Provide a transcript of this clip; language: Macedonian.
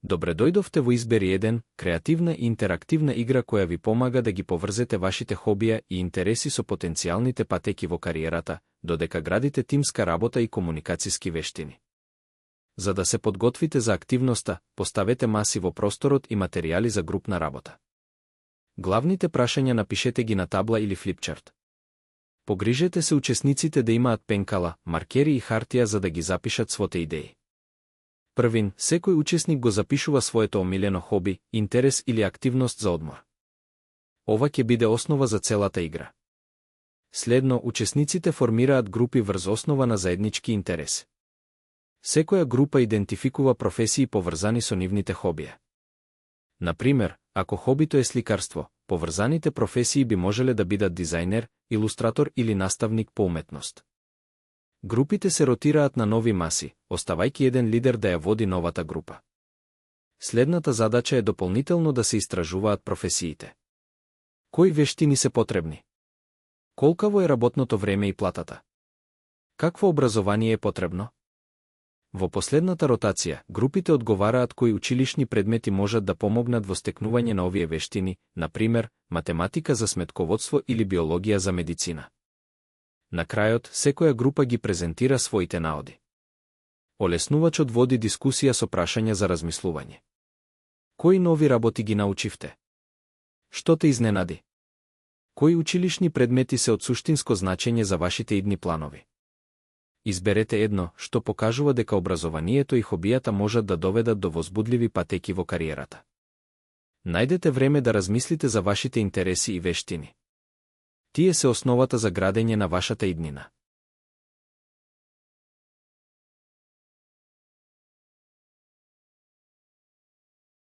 Добре дојдовте во Избери 1, креативна и интерактивна игра која ви помага да ги поврзете вашите хобија и интереси со потенцијалните патеки во кариерата, додека градите тимска работа и комуникациски вештини. За да се подготвите за активноста, поставете маси во просторот и материјали за групна работа. Главните прашања напишете ги на табла или флипчарт. Погрижете се учесниците да имаат пенкала, маркери и хартија за да ги запишат своите идеи. Првин, секој учесник го запишува своето омилено хоби, интерес или активност за одмор. Ова ќе биде основа за целата игра. Следно, учесниците формираат групи врз основа на заеднички интерес. Секоја група идентификува професии поврзани со нивните хобија. Например, ако хобито е сликарство, поврзаните професии би можеле да бидат дизајнер, илустратор или наставник по уметност. Групите се ротираат на нови маси, оставајќи еден лидер да ја води новата група. Следната задача е дополнително да се истражуваат професиите. Кои вештини се потребни? Колкаво е работното време и платата? Какво образование е потребно? Во последната ротација, групите одговараат кои училишни предмети можат да помогнат во стекнување на овие вештини, например, математика за сметководство или биологија за медицина. На крајот, секоја група ги презентира своите наоди. Олеснувачот води дискусија со прашања за размислување. Кои нови работи ги научивте? Што те изненади? Кои училишни предмети се од суштинско значење за вашите идни планови? Изберете едно, што покажува дека образованието и хобијата можат да доведат до возбудливи патеки во кариерата. Најдете време да размислите за вашите интереси и вештини. Тие се основата за градење на вашата иднина.